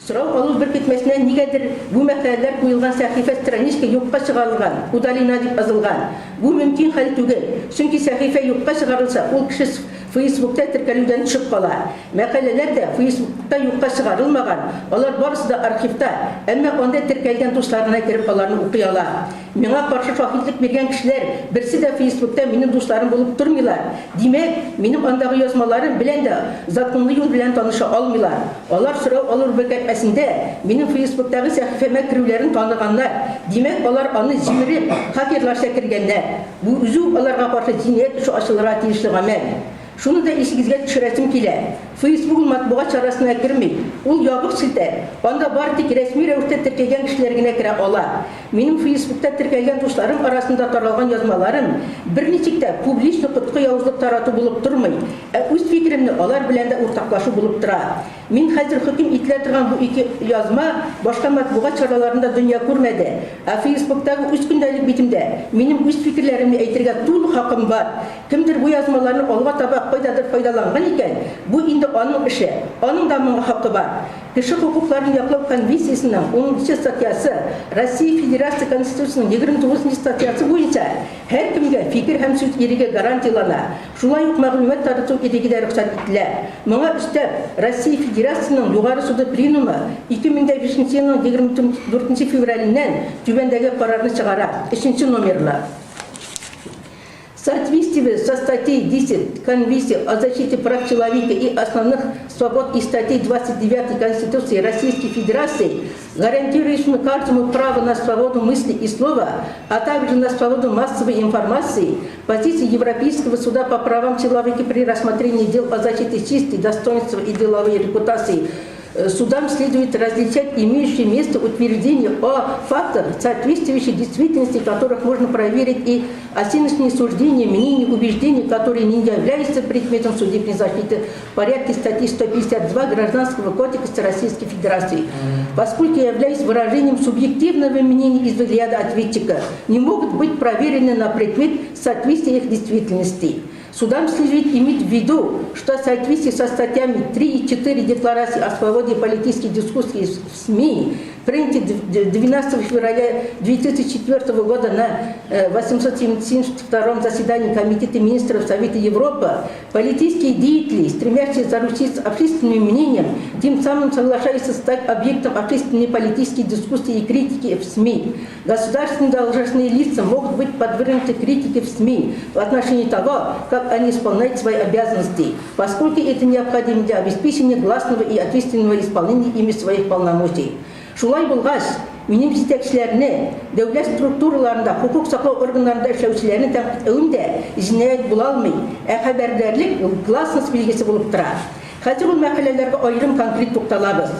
Сорау алу беркетмәсенә нигәдер бу мәкаләләр куелган сәхифә страничка юкка чыгарылган, удалена дип язылган. Бу мөмкин хәл түгел, чөнки сәхифә юкка чыгарылса, ул кеше Фейсбукта теркәлүдән төшеп кала. Мәкаләләр дә Фейсбукта юкка чыгарылмаган, алар барысы да архивта, әмма анда теркәлгән дуслар гына кереп аларны укый ала. Миңа каршы шаһитлек биргән кешеләр берсе дә Фейсбукта минем дусларым булып тормыйлар. Димәк, минем андагы язмаларым белән дә законлы юл белән таныша алмыйлар. Алар сорау алу рубрикасында минем Фейсбуктагы сәхифәмә керүләрен таныганнар. Димәк, алар аны җимереп, хакерларча кергәннәр. Бу үзе үк аларга каршы җинаять эше ачылырга тиешле гамәл. Шуны да исегезгә төшерәсем килә, Фейсбук ул матбугат чарасына керми, ул ябык челтәр, анда бары тик рәсми рәвештә теркәлгән кешеләр генә керә ала. Минем Фейсбукта теркәлгән дусларым арасында таралган язмаларым берничек тә публичный коткы-явызлык тарату булып тормый, ә үз фикеремне алар белән дә уртаклашу булып тора. Мин хәзер хөкем ителә торган бу ике язма башка матбугат чараларында дөнья күрмәде. Ә Фейсбуктагы үз көндәлек битемдә минем үз фикерләремне әйтергә тулы хакым бар. Кемдер бу язмаларны алга таба кайдадыр файдаланган икән, бу инде аның эше, аның да моңа хакы бар. Кеше хокукларын яклау конвенциясенең унынчы статьясы, Россия Федерация Конституциясенең 29 нчы статьясы буенча һәркемгә фикер һәм сүз иреге гарантияләнә. Шулай ук мәгълүмат тарату иреге дә рөхсәт ителә. Моңа өстәп, Россия Федерациясенең Югары суды пленумы 2005 нче елның 24 нче февраленнән түбәндәге карарны чыгара, өченче номерлы. В соответствии со статьей 10 Конвенции о защите прав человека и основных свобод и статьей 29 Конституции Российской Федерации, гарантирующими каждому право на свободу мысли и слова, а также на свободу массовой информации, позиции Европейского суда по правам человека при рассмотрении дел о защите чести, достоинства и деловой репутации судам следует различать имеющие место утверждения о фактах, соответствующих действительности, которых можно проверить, и оценочные суждения, мнения, убеждения, которые не являются предметом судебной защиты в порядке статьи 152 Гражданского кодекса Российской Федерации, поскольку являясь выражением субъективного мнения из взгляда ответчика, не могут быть проверены на предмет соответствия их действительности. Судам следует иметь в виду, что в соответствии со статьями 3 и 4 Декларации о свободе политической дискуссии в СМИ, принятой 12 февраля 2004 года на 872 заседании Комитета министров Совета Европы, политические деятели, стремящиеся заручиться общественным мнением, тем самым соглашаются стать объектом общественной политической дискуссии и критики в СМИ. Государственные должностные лица могут быть подвергнуты критике в СМИ в отношении того, как они исполняют свои обязанности, поскольку это необходимо для обеспечения гласного и ответственного исполнения ими своих полномочий. Шулай булгач, минем җитәкчеләрне, дәүләт структураларында, хокук саклау органнарында эшләүчеләрне тәнкыйтьләвем дә җинаять була алмый, ә хәбәрдарлек гласность билгесе булып тора. Хәзер ул мәкаләләргә аерым конкрет тукталабыз.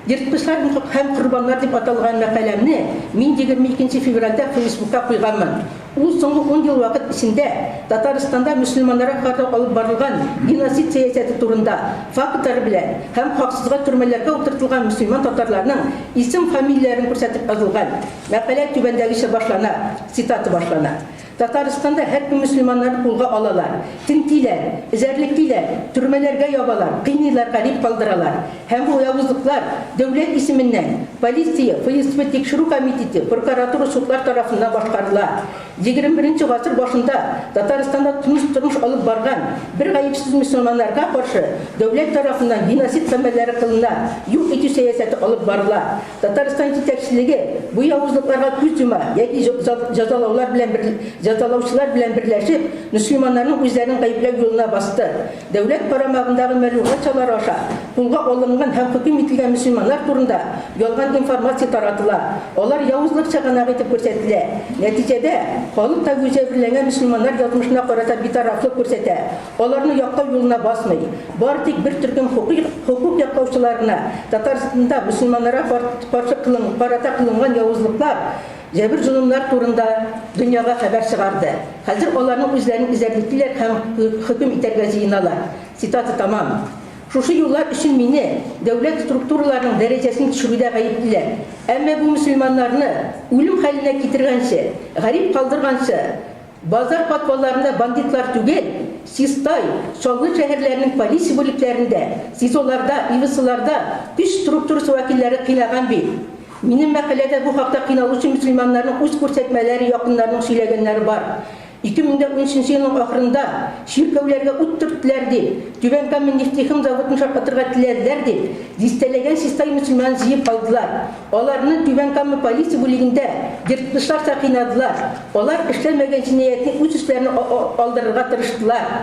Ерткычлар һәм корбаннар дип аталган мәкаләмне мин 22 нче февральдә Фейсбукка куйганмын. Ул соңгы ун ел вакыт эчендә Татарстанда мөселманнарга карата алып барылган геноцид сәясәте турында фактлар белән һәм хаксызга төрмәләргә утыртылган мөселман татарларның исем-фамилияләрен күрсәтеп язылган. Мәкалә түбәндәгечә башлана, цитата башлана. Татарстанда һәркем мөселманнарны кулга алалар, тентиләр, эзәрлеклиләр, төрмәләргә ябалар, кыйныйлар, гарип калдыралар. Һәм бу явызлыклар дәүләт исеменнән, полиция, ФСБ, тикшерү комитеты, прокуратура, судлар тарафыннан башкарыла. 21 гасыр башында Татарстанда тыныч тормыш алып барган бер гаепсез мөселманнарга каршы дәүләт тарафыннан геноцид гамәлләре кылына, юк итү сәясәте алып барыла. Татарстан җитәкчелеге бу явызлыкларга күз йома яки җәзалаулар белән бер җәзалаучылар белән берләшеп, мөселманнарның үзләрен гаепләү юлына басты. Дәүләт карамагындагы мәгълүмат чаралары аша кулга алынган һәм хөкем ителгән мөселманнар турында ялган информация таратыла, алар явызлык чыганагы итеп күрсәтелә. Нәтиҗәдә, халык та җәберләнгән мөселманнар язмышына карата битарафлык күрсәтә. Аларны яклау юлына басмый. Бары тик бер төркем хокук яклаучылар гына Татарстанда мөселманнарга каршы карата кылынган явызлыклар, җәбер-золымнар турында дөньяга хәбәр чыгарды. Хәзер аларның үзләрен эзәрлеклиләр һәм хөкем итәргә җыеналар. Цитата тәмам. Шушы юллар өчен мине дәүләт структураларының дәрәҗәсен төшерүдә гаеплиләр. Әмма бу мөселманнарны үлем хәленә китергәнче, гарип калдырганчы, Базар подвалларында бандитлар түгел, Чистай, Чаллы шәһәрләренең полиция бүлекләрендә, СИЗОларда, ИВСларда көч структурасы вәкилләре кыйнаган бит. Минем мәкаләдә бу хакта кыйналучы мөселманнарның үз күрсәтмәләре, якыннарының сөйләгәннәре бар. 2013 елның ахырында, чиркәүләргә ут төрттеләр дип, Түбән Кама нефтехим заводын шартлатырга теләделәр дип, дистәләгән Чистай мөселманын җыеп алдылар. Аларны Түбән Кама полиция бүлегендә ерткычларча кыйнадылар. Алар эшләмәгән җинаятьне үз өсләренә алдырырга тырыштылар.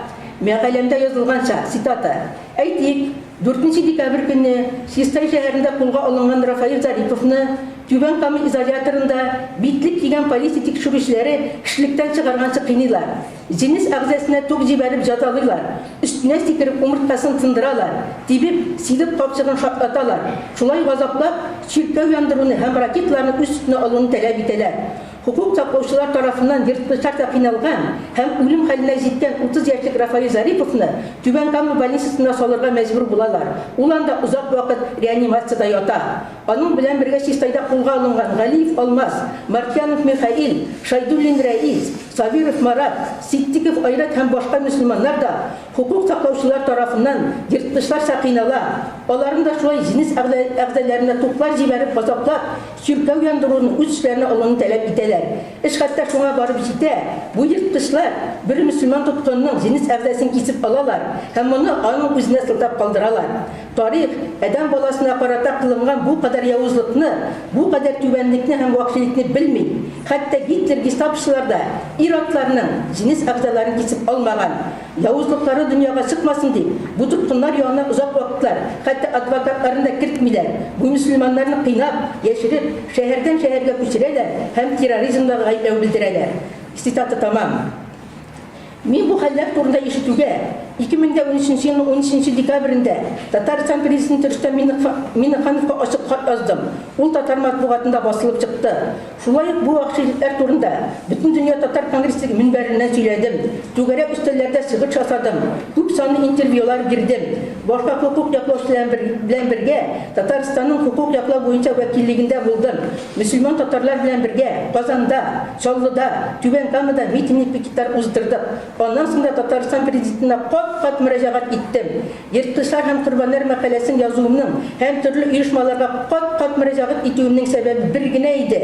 Мәкаләмдә язылганча, цитата, Әйтик, дүртенче декабрь көнне Чистай шәһәрендә кулга алынган Рафаил Зариповны Түбән Кама изоляторында битлек кигән полиция тикшерүчеләре кешелектән чыгарганчы кыйныйлар. Җенес әгъзасына ток җибәреп җәзалыйлар, өстенә сикереп умырткасын сындыралар, тибеп, сидек капчыгын шартлаталар. Шулай газаплап, чиркәү яндыруны һәм ракеталарны үз өстенә алуны таләп итәләр. Хокук саклаучылар тарафыннан ерткычларча кыйналган һәм үлем хәленә җиткән 30 яшьлек Рафаил Зариповны Түбән Кама больницасына салырга мәҗбүр булалар. Ул анда озак вакыт реанимациядә ята. Аның белән бергә Чистайда кулга алынган Галиев Алмаз, Мартьянов Михаил, Шайдуллин Рәис, Сабиров Марат, Ситдиков Айрат һәм башка мөселманнар да хокук саклаучылар тарафыннан ерткычларча кыйнала. Аларны да шулай җенес әгъзаләренә туплар җибәреп газаплап, Чиркәү яндыруны үз өсләренә алуны таләп итәләр. Эш хәтта шуңа барып җитә, бу ерткычлар бер мөселман тоткынының җенес әгъзасын кисеп алалар һәм моны аның үзенә сылтап калдыралар. Тарих адәм баласына карата кылынган бу кадәр явызлыкны, бу кадәр түбәнлекне һәм вәхшилекне белми. Хәтта Гитлер гестапочылар да ир-атларның җенес әгъзаларын кисеп алмаган. Явызлыклары дөньяга чыкмасын дип, бу тоткыннар янына озак вакытлар, хәтта адвокатларны да кертмиләр. Бу мөселманнарны кыйнап, яшереп, шәһәрдән шәһәргә күчерәләр һәм терроризмда гаепләү белдерәләр. Цитата тәмам. Мин бу хәлләр турында ишетүгә, 2013 елның 13 декабрендә Татарстан Президенты Рөстәм Миңнехановка ачык хат яздым. Ул татар матбугатында басылып чыкты. Шулай ук бу вәхшилекләр турында Бөтендөнья татар конгрессы мөнбәреннән сөйләдем, түгәрәк өстәлләрдә чыгыш ясадым, күп санлы интервьюлар бирдем. Башка хокук яклаучылар белән бергә Татарстанның хокук яклау буенча вәкиллегендә булдым. Мөселман татарлар белән бергә Казанда, Чаллыда, Түбән Камада митинг-пикетлар уздырдык. Аннан соң да Татарстан Президентына кат-кат мөрәҗәгать иттем. Ерткычлар һәм корбаннар мәкаләсен язуымның һәм төрле оешмаларга кат-кат мөрәҗәгать итүемнең сәбәбе бер генә иде,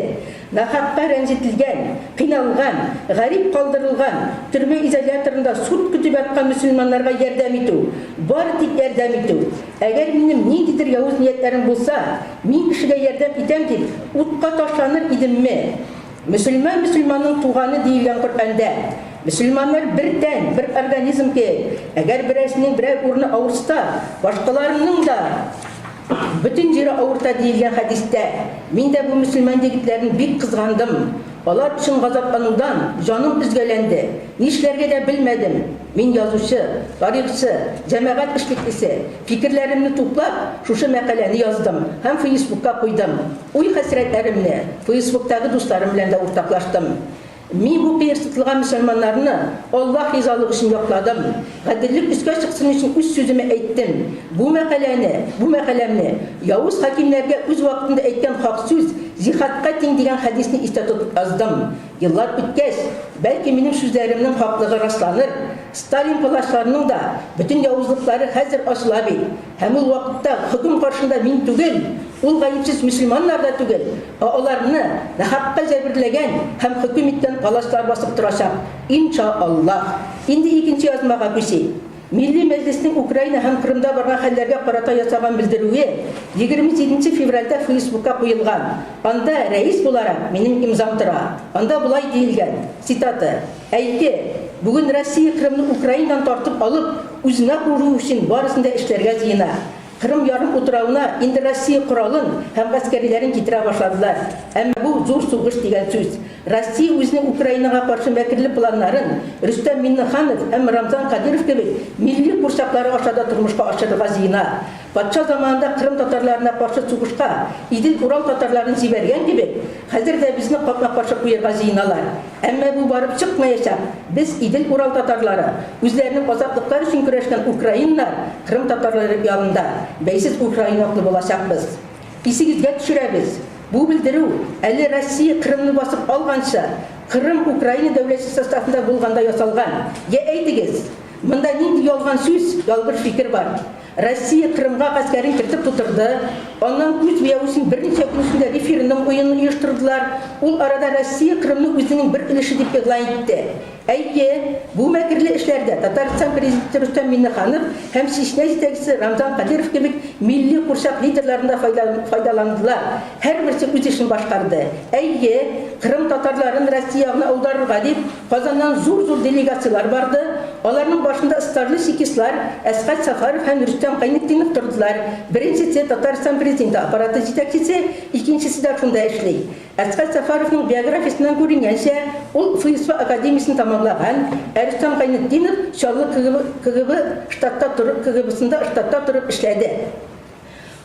нахакка рәнҗетелгән, кыйналган, гарип калдырылган, төрмә изоляторында суд көтеп яткан мөселманнарга ярдәм итү, бары тик ярдәм итү. Әгәр минем ниндидер явыз ниятләрем булса, мин кешегә ярдәм итәм дип, утка ташланыр идемме? Мөселман мөселманның туганы диелгән Коръәндә. Мөселманнар бер тән, бер организм кебек. Әгәр берәрсенең берәр урыны авыртса, башкаларының да бөтен җире авырта диелгән хәдистә. Мин дә бу мөселман егетләрен бик кызгандым. Алар өчен газапланудан җаным өзгәләнде. Нишләргә дә белмәдем. Мин язучы, тарихчы, җәмәгать эшлеклесе. Фикерләремне туплап, шушы мәкаләне яздым һәм Фейсбукка куйдым. Уй-хәсрәтләремне Фейсбуктагы дусларым белән дә уртаклаштым. Мин бу кыерсытылган мөселманнарны Аллаһ ризалыгы өчен якладым, гаделлек өскә чыксын өчен үз сүземе әйттем. Бу мәкаләне, бу мәкаләмне явыз хакимнәргә үз вакытында әйткән хак сүз җиһадка тиң дигән хәдисне истә тотып яздым. Еллар үткәч, бәлки минем сүзләремнең хаклыгы расланыр. Сталин палачларының да бөтен явызлыклары хәзер ачыла бит. Һәм ул вакытта хөкем каршында мин түгел, ул гаепсез мөселманнар да түгел, ә аларны нахакка җәберләгән һәм хөкем иткән палачлар басып торачак, инша Аллаһ. Инде икенче язмага күчик. Милли Мәҗлеснең Украина һәм Кырымда барган хәлләргә карата ясаган белдерүе 27 нче февральдә Фейсбукка куелган. Анда, рәис буларак, минем имзам тора. Анда болай диелгән, цитата, Әйте, бүген Россия Кырымны Украинадан тартып алып, үзенә кушу өчен барысын да эшләргә җыена. Кырым ярымутравына инде Россия коралын һәм гаскәриләрен китерә башладылар. Әмма бу зур сугыш дигән сүз. Россия үзенең Украинага каршы мәкерле планнарын Рөстәм Миңнеханов һәм Рамзан Кадыров кебек милли курчаклары аша да тормышка ашырырга җыена. Патша заманында Кырым татарларына каршы сугышка Идел-Урал татарларын җибәргән кебек, хәзер дә безне капма-каршы куерга җыеналар. Әмма бу барып чыкмаячак, без, Идел-Урал татарлары, үзләренең азатлыклары өчен көрәшкән украиннар, Кырым татарлары ягында, бәйсез Украина яклы булачакбыз. Исегезгә төшерәбез, бу белдерү әле Россия Кырымны басып алганчы, Кырым Украина дәүләте составында булганда ясалган. Йә әйтегез! Монда нинди ялган сүз, ялгыш фикер бар? Россия Кырымга гаскәрен кертеп тутырды, аннан күз буяу өчен берничә көн эчендә референдум уенын оештырдылар, ул арада Россия Кырымны үзенең бер өлеше дип игълан итте. Әйе, бу мәкерле эшләрдә Татарстан Президенты Рөстәм Миңнеханов һәм Чечня җитәкчесе Рамзан Кадыйров кебек милли курчак лидерларын да файдаландылар, һәрберсе үз эшен башкарды. Әйе, Кырым татарларын Россия ягына аударырга дип, Казаннан зур-зур делегацияләр барды, аларның башында стажлы чекистлар Әсгать Сәфәров һәм Рөстәм Гайнетдинов тордылар, беренчесе, Татарстан Президенты аппараты җитәкчесе, икенчесе дә шунда эшли. Әсгать Сәфәровның биографиясеннән күренгәнчә, ул ФСБ академиясен тәмамлаган, ә Рөстәм Гайнетдинов Чаллы КГБ штатта торып КГБсында штатта торып эшләде.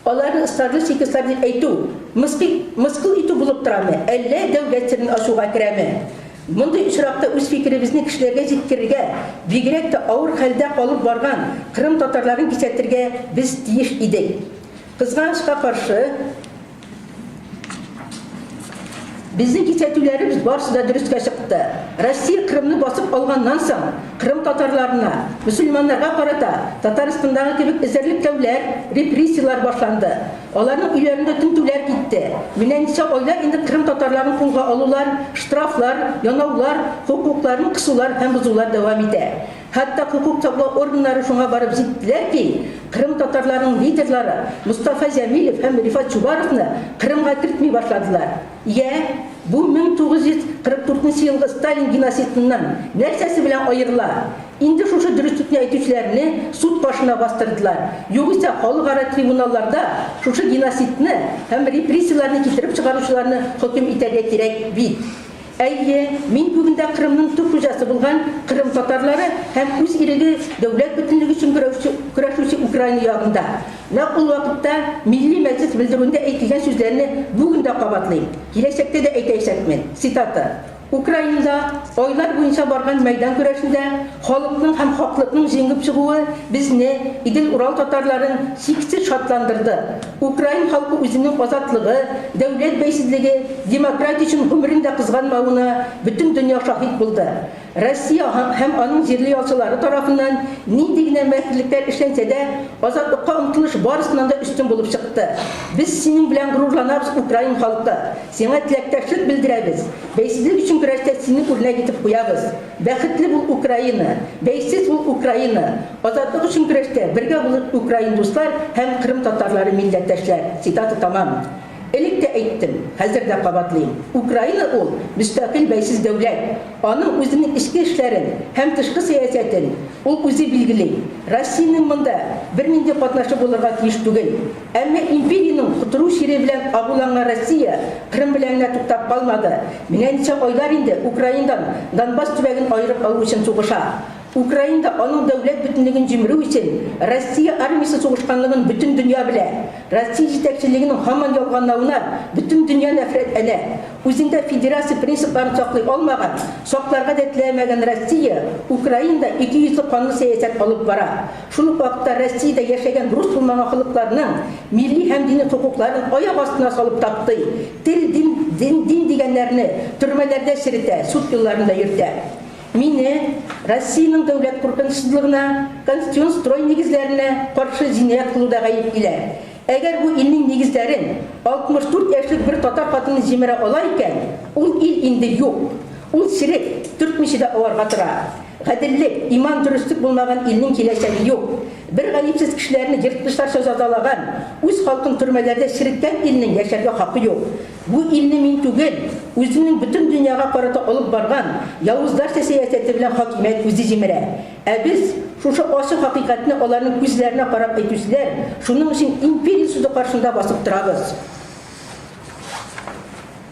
Аларны стажлы чекистлар дип әйтү, мыскыл итү булып торамы, әллә дәүләт серен ачуга керәме? Мондый очракта үз фикеребезне кешеләргә җиткерергә, бигрәк тә авыр хәлдә калып барган кырым татарларын кисәтергә без тиеш идек. Кызганычка каршы, Безнең кисәтүләребез барысы да дөрескә чыкты. Россия Кырымны басып алганнан соң, кырым татарларына, мөселманнарга карата Татарстандагы кебек эзәрлекләүләр, репрессияләр башланды. Аларның өйләрендә тентүләр китте. Менә ничә айлар инде кырым татарларын кулга алулар, штрафлар, янаулар, хокукларын кысулар һәм бозулар дәвам итә. Хәтта хокук саклау органнары шуңа барып җиттеләр ки, кырым татарларының лидерлары Мостафа Җәмилев һәм Рифат Чубаровны Кырымга кертми башладылар. Йә, бу 1944 нче елгы Сталин геноцидыннан нәрсәсе белән аерыла? Инде шушы дөреслекне әйтүчеләрне суд каршына бастырдылар. Югыйсә халыкара трибуналларда шушы геноцидны һәм репрессияләрне китереп чыгаручыларны хөкем итәргә кирәк бит. Әйе, мин бүген дә Кырымның төп хуҗасы булган кырым татарлары һәм үз иреге, дәүләт бөтенлеге өчен көрәшүче Украина ягында. Нәкъ ул вакытта Милли Мәҗлес белдерүендә әйтелгән сүзләрне бүген дә кабатлыйм, киләчәктә дә әйтәчәкмен. Цитата, Украинада айлар буенча барган Мәйдан көрәшендә халыкның һәм хаклыкның җиңеп чыгуы безне, Идел-Урал татарларын, чиксез шатландырды. Украин халкы үзенең азатлыгы, дәүләт бәйсезлеге, демократия өчен гомерен дә кызганмавына бөтен дөнья шаһит булды. Россия һәм аның җирле ялчылары тарафыннан нинди генә мәкерлекләр эшләнсә дә, азатлыкка омтылыш барысыннан да өстен булып чыкты. Без синең белән горурланабыз, украин халкы! Сиңа теләктәшлек белдерәбез! Бәйсезлек өчен көрәштә сине үрнәк итеп куябыз! Бәхетле бул, Украина! Бәйсез бул, Украина! Азатлык өчен көрәштә бергә булыйк украин дуслар һәм кырым татарлары милләттәшләр! Цитата тәмам. Элек тә әйттем, хәзер дә кабатлыйм, Украина ул, мөстәкыйль бәйсез дәүләт. Аның үзенең эчке эшләрен һәм тышкы сәясәтен ул үзе билгели. Россиянең монда бернинди катнашы булырга тиеш түгел. Әмма империянең котыру чире белән агуланган Россия Кырым белән генә туктап калмады. Менә ничә айлар инде Украинадан Донбасс төбәген аерып алу өчен сугыша. Украинада аның дәүләт бөтенлеген җимерү өчен Россия армиясе сугышканлыгын бөтен дөнья белә. Россия җитәкчелегенең һаман ялганлавына бөтен дөнья нәфрәтләнә. Үзендә федерация принципларын саклый алмаган, сакларга да теләмәгән Россия Украинада икейөзле канлы сәясәт алып бара. Шул ук вакытта Россиядә яшәгән рус булмаган халыкларның милли һәм дини хокукларын аяк астына салып таптый, тел, дин, дин, дин дигәннәрне төрмәләрдә черетә, суд юлларында йөртә. Мине Россиянең дәүләт куркынычсызлыгына, конституцион строй нигезләренә каршы җинаять кылуда гаеплиләр. Әгәр бу илнең нигезләрен 64 яшьлек бер татар хатыны җимерә ала икән, ул ил инде юк. Ул черек, төртмичә дә аварга тора. Гаделлек, иман, дөреслек булмаган илнең киләчәге юк. Бер гаепсез кешеләрне ерткычларча җәзалаган, үз халкын төрмәләрдә череткән илнең яшәргә хакы юк. Бу илне мин түгел, үзенең бөтен дөньяга карата алып барган явызларча сәясәте белән хакимият үзе җимерә. Ә без, шушы ачы хакыйкатьне аларның күзләренә карап әйтүчеләр, шуның өчен империя суды каршында басып торабыз.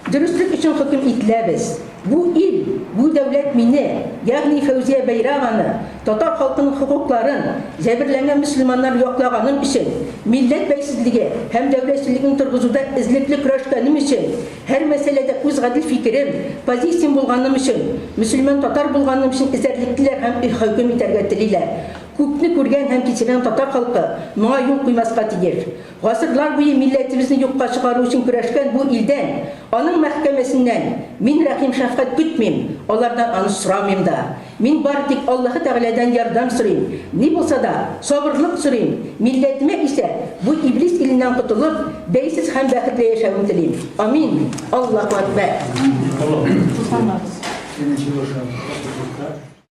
Дөреслек өчен хөкем ителәбез. Бу ил, бу дәүләт мине, ягъни Фәүзия Бәйрәваны, татар халкының хокукларын, җәберләнгән мөселманнарны яклаганым өчен, милләт бәйсезлеге һәм дәүләтчелекне торгызуда эзлекле көрәшкәнем өчен, һәр мәсьәләдә үз гадел фикерем, позициям булганым өчен, мөселман-татар булганым өчен эзәрлеклиләр һәм хөкем итәргә телиләр. Күпне күргән һәм кичергән татар халкы моңа юл куймаска тиеш. Гасырлар буе милләтебезне юкка чыгару өчен көрәшкән бу илдән, аның мәхкәмәсеннән мин рәхим-шәфкать көтмим, алардан аны сорамыйм да. Мин бары тик Аллаһы Тәгаләдән ярдәм сорыйм, ни булса да, сабырлык сорыйм, милләтемә исә бу иблис иленнән котылып, бәйсез һәм бәхетле яшәвен телим. Амин! Аллаһу әкбәр!